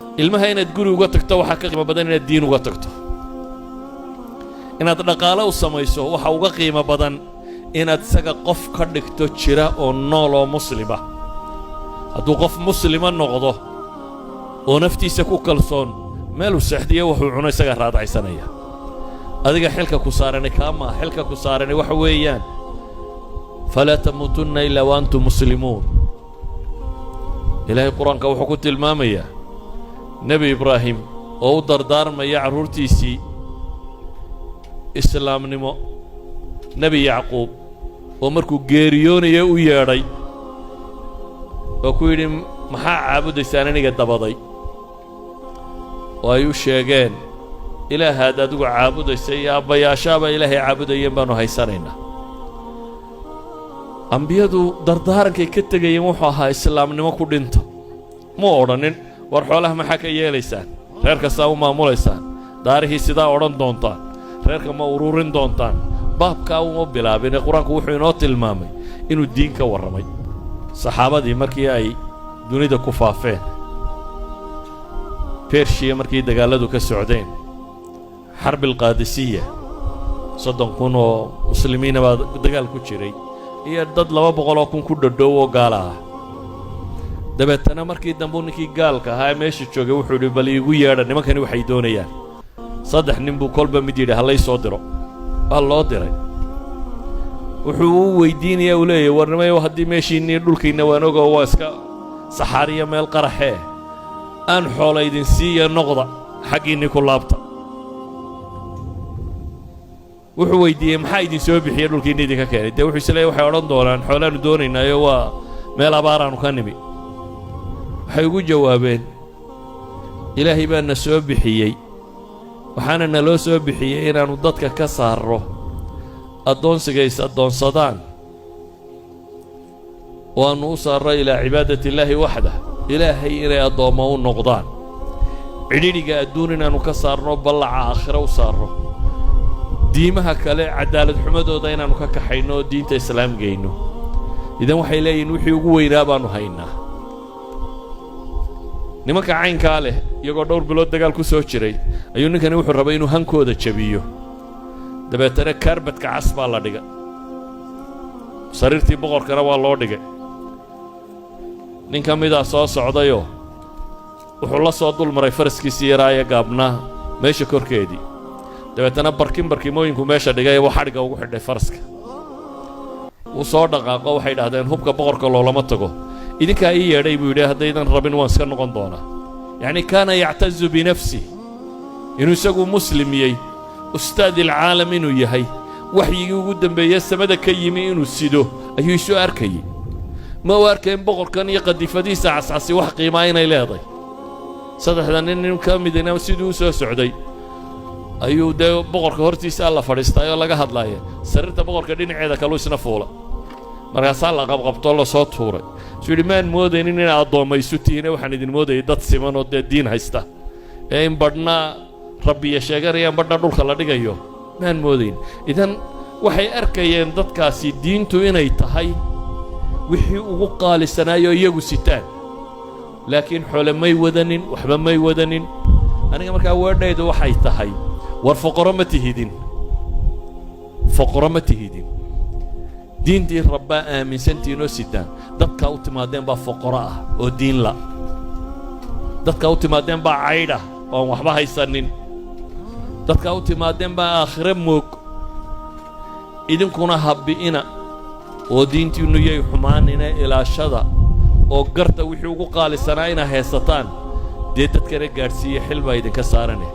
Ilmaha inaad guri uga tagto waxaa ka qiimo badan inaad diin uga tagto. Inaad dhaqaalo u samayso waxa uga qiimo badan inaad isaga qof ka dhigto jira oo nool oo muslima. Hadduu qof muslima noqdo oo naftiisa ku kalsoon, meeluu seexdiyo wuxuu cuno isagaa raadacaysanaya. Adiga xilka ku saarani kaa maa. Xilka ku saarani waxa weeyaan فلا تموتن إلا وأنتم مسلمون. Ilaahay Qur-aanka wuxuu ku tilmaamayaa Nebi Ibraahim oo u dardaarmaya carruurtiisii islaamnimo, Nebi Yacquub oo markuu geeriyoonaya u yeedhay oo ku yidhi, "Maxaa caabudaysaan aniga dabaday?" Oo ay u sheegeen, "Ilaahaad adigu caabudaysa iyo aabbayaashaaba Ilaahay caabudayeen baannu haysanaynaa." Ambiyadu dardaarankay ka tegayeen wuxuu ahaa islaamnimo ku dhinta. Mu odhanin, "War xoolaha maxaa ka yeelaysaan? Reer kastaa u maamulaysaan? Daarihii sidaa odhan doontaan? Reerka ma ururin doontaan?" Baabkaa uma bilaabin ee Qur-aanku wuxuu inoo tilmaamay inuu diin ka warramay. Saxaabadii markii ay dunida ku faafeen, Bershiya markii dagaalladu ka socdeen, حرب القادسية, 30,000 oo muslimiina baa dagaal ku jiray iyo dad 200,000 ku dhodhow oo gaala ah. Dabeetana markii dambeu ninkii gaalka ahaa ee meesha joogay wuxuu yidhi, "Bal iigu yeedha nimankani waxay doonayaan." Saddex nin buu kolba mid yidhi, "Hallay soo diro." Waa loo diray. Wuxuu u weydiinayaa, uu leeyahy, "War nimayow, haddii meeshiinnii dhulkiinna waan ogo, waa iska saxaariya, meel qaraxee, aan xoola idin siiya, noqda, xaggiinnii ku laabta." Wuxuu weydiiyey, "Maxaa idin soo bixiye, dhulkiinni idinka keenay?" Dee wuxuu isleeyahy, waxay odhan doonaan, "Xoolaannu doonaynaayo, waa meel abaaraannu ka nimi." Waxay ugu jawaabeen, "Ilaahay baa na soo bixiyey, waxaana naloo soo bixiyey inaannu dadka ka saarro addoonsiga is addoonsadaan oo aannu u saarro إلى عبادة الله وحده, Ilaahay inay addoommo u noqdaan, cidhidhiga adduun inaannu ka saarno, ballaca aakhiro u saarno, diimaha kale caddaalad xumadooda inaannu ka kaxayno oo diinta islaam geyno." Idan waxay leeyihin, wixii ugu weynaa baannu haynaa. Nimanka caynkaa leh, iyagoo dhowr bilood dagaal ku soo jiray, ayuu ninkani wuxuu rabay inuu hankooda jabiyo. Dabeetana carpetka cas baa la dhigay, sariirtii boqorkana waa loo dhigay. Nin ka midaa soo socdayoo wuxuu la soo dul maray faraskiisii yaraaye gaabnaa meesha korkeedii. Dabeetana barkin barkimooyinku meesha dhigay buu xadhigga ugu xidhay faraska. Wuu soo dhaqaaqo. Waxay idhahdeen, "Hubka boqorka loolama tago." "Idinkaa ii yeedhay," buu yidhi, "haddaydan rabin waan iska noqon doonaa." Yacni كان يعتز بنفسه, inuu isagu muslimiyey, أستاذ العالم inuu yahay, waxyigii ugu dambeeye samada ka yimi inuu sido ayuu isu arkayey. Ma u arkayn boqorkan iyo qadifadiisa cascasi wax qiimaa inay leeday. Saddexda nin nin ka midina siduu u soo socday ayuu dee boqorka hortiisa la fadhiistaay oo laga hadlaaya. Sariirta boqorka dhinaceeda kaluu isna fuula. Markaasaa la qabqabtoo lasoo tuuray. Suu yidhi, "Maan moodaynin inay addoomma isu tihiine, waxaan idin moodayay dad siman oo dee diin haysta, ee in badhna rabbiya sheeganayaan, badhna dhulka la dhigayo maan moodayn." Idan waxay arkayeen dadkaasi diintu inay tahay wixii ugu qaalisanaayo iyagu sitaan, laakiin xoole may wadanin, waxba may wadanin. Aniga markaa weedhaydu waxay tahay, war foqoro ma tihidin, foqoro ma tihidin. Diintii Rabbaa aaminsantihiin oo sitaan. Dadkaa u timaadeen baa foqoro ah oo diin la. Dadkaa u timaadeen baa caydh ah oo aan waxba haysanin. Dadkaa u timaadeen baa aakhire moog. Idinkuna habbi'ina oo diintiinnu yay xumaanina, ilaashada oo garta wixii ugu qaalisanaa inaa haysataan. Dee dadkana gaadhsiiya, xil baa idinka saarane.